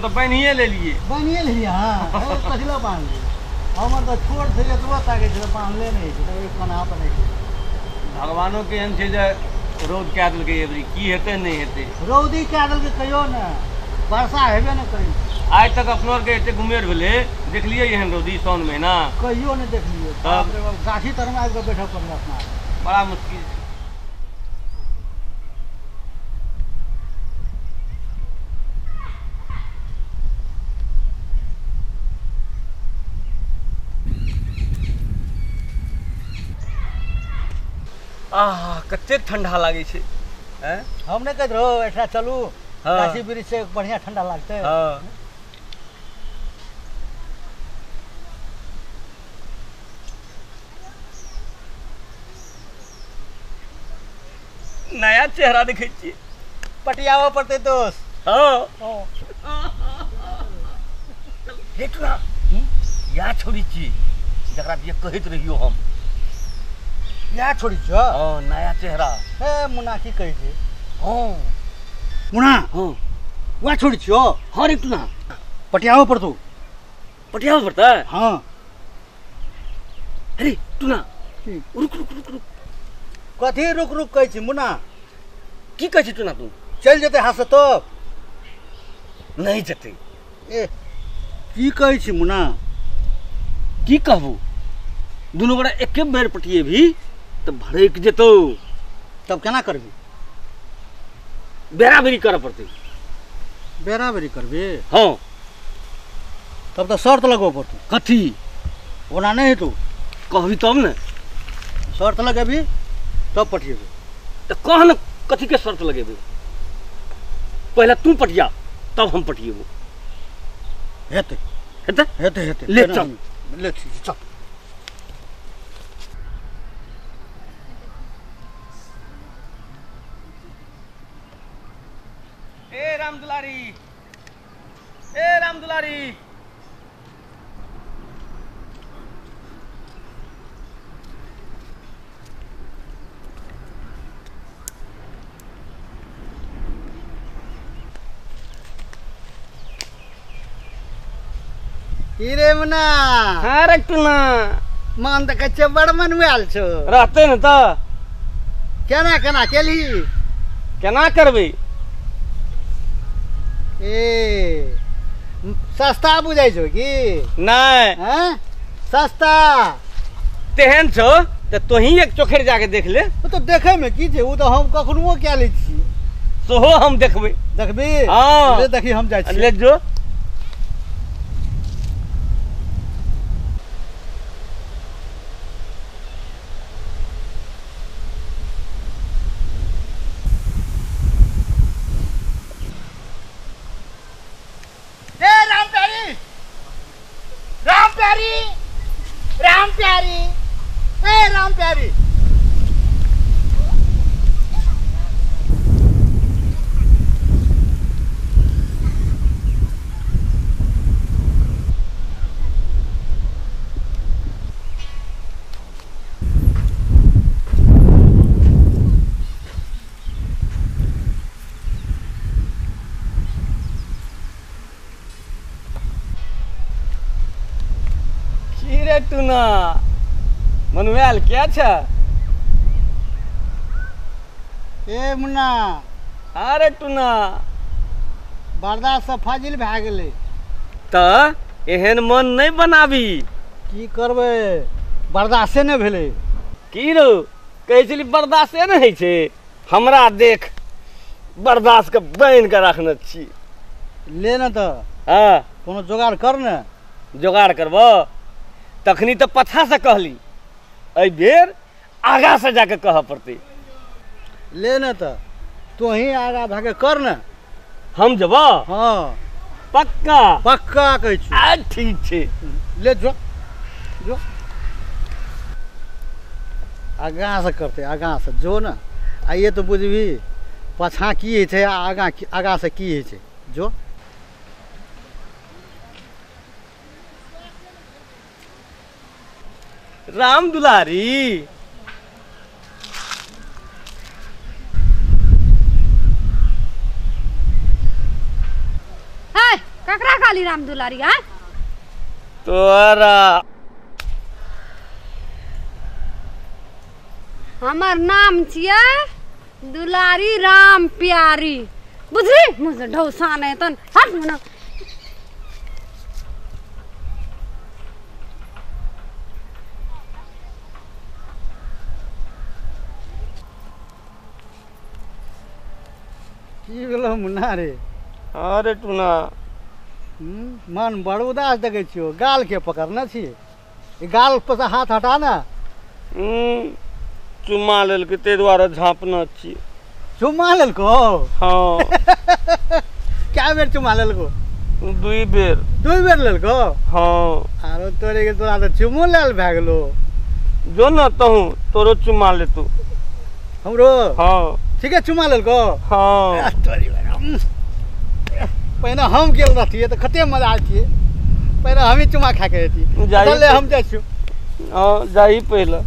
तऽ बान्हिए लेलियै। बान्हिए लेलियै? हँ, कथी लए बान्हलियै? हमर तऽ छोट छै, एतबो ताकै छै, बान्हले नहि छै, तऽ एक कन्हा पर नहि छै। भगवानो के एहन छै जे रौद कए देलकै एबरी, की हेतै नहि हेतै। रौदी कए देलकै कहियो ने, वर्षा हेबे नहि करै। आइ तक अपनो आरके एते गुमेर भेलै, देखलियै एहन रौदी साउन महीना? कहियो नहि देखलियै। बाप रे बाप, गाछी तरमे आबि कऽ बैठऽ पड़लै अपना। बड़ा मुश्किल छै। आह, कतेक ठंडा लागै छै। हम नहि कहैत रहो एकरा चलू गाछी वृक्ष से बढ़िया ठंडा लागतै। हाँ। नया चेहरा देखै छियै। पटियाबऽ पड़तै दोस्त। हाँ। देख ना, या छोड़ी छी जकरा जे कहैत रहियो हम। या छोड़ी छौ? हाँ, नया चेहरा। हे मुन्ना की कहै छै? हाँ मुन्ना, हाँ वएह छोड़ी छियौ? हाँ रे टुना। पटियाबऽ पड़तौ। पटियाबऽ पड़तै? हाँ। अरे टुना, रुक रुक रुक रुक। कथी रुक रुक कहै छी मुन्ना? की कहै छी टुना तू? चलि जेतै हाथ से तब? नहि जेतै। ए की कहै छी मुन्ना? की कहबू, दुनू गोटा एके बेर पटिएबही तऽ भड़कि जेतौ। तब केना करबी? बेराबेरी करऽ पड़तै। बेराबेरी करबी? हाँ। तब तऽ शर्त लगबऽ पड़तौ। कथी? ओना नहि हेतौ। कहबी तब ने। शर्त लगेबी तब पटिएबी। तऽ कह ने कथीके शर्त लगेबी? पहिले तू पटिया तब हम पटिएबो। हेतै हेतै हेतै हेतै। ले चल, ले चल। ए राम दुलारी, ए राम दुलारी। की रे मुन्ना? हाँ रे टुना। मन तऽ कहै छै बड़ मनुआयल छौ। रहतै ने तऽ। केना केना केलही? केना करबै? ए सस्ता बुझाइ छौ की? नहि। हैं सस्ता तेहन छौ तऽ तोही एक चोखरि जाके देख ले। ओ तऽ देखैमे की छै, ओ तऽ हम कखनो कए लै छियै। सेहो हम देखबै। देखबी? हाँ। ले देखी, हम जाइ छी। ले जो। राम प्यारी, राम प्यारी, ए राम प्यारी। टुना मनुआयल क्या छ? ए मुन्ना। अरे टुना, बर्दाश्त से फाजिल भए गेलै। तऽ एहन मन नहि बनाबी। की करबै, बर्दाश्ते नहि भेलै। की रौ कहै छली बर्दाश्ते नहि होइ छै? हमरा देख, बर्दाश्त के बान्हि कऽ रखने छी। ले ने तऽ। हाँ। कोनो जोगाड़ कर ने। जोगाड़ करबऽ? तखनी तऽ पछा से कहली, एहि बेर आगा से जाके कहऽ पड़तै। ले ने तऽ तोही आगा भए कर ने। हम जेबऽ? हाँ। पक्का? पक्का कहै छी। आ ठीक छै, ले जो जो। आगाँ से करतै, आगाँ से जो ने। आइए तऽ बुझबही पाछाँ की होइ छै आ आगाँ आगाँ से की होइ छै। जो। राम दुलारी। हाय, ककरा गाली राम दुलारी आय तोरा हमर नाम छियै दुलारी राम प्यारी बुझली मुझे ढौसा नहीं तन हट मुना की भेलो मुन्ना रे? अरे टूना मन बड़ उदास देखै छियो, गाल के पकड़ने छी, गाल पर से हाथ हटा ना। चुम्मा लेलकै ताहि दुआरे झाँपने छी। चुम्मा लेलको? हाँ। क्या बेर चुम्मा लेलको? दुई बेर। दुई बेर लेलको? हाँ। आरो तोरे के तोरा तऽ चुम्मो लेल भए गेलो। जो न तहु तोरो चुम्मा लेतू। हमरो? हाँ। ठीक है चुम्मा लेलको? हाँ। पहिने हम गेल रहतियै तऽ कते मजा आतियै, पहिने हमही चुम्मा खा के अयतियै। चल हम जाइ छियौ। हाँ जाही पहिले।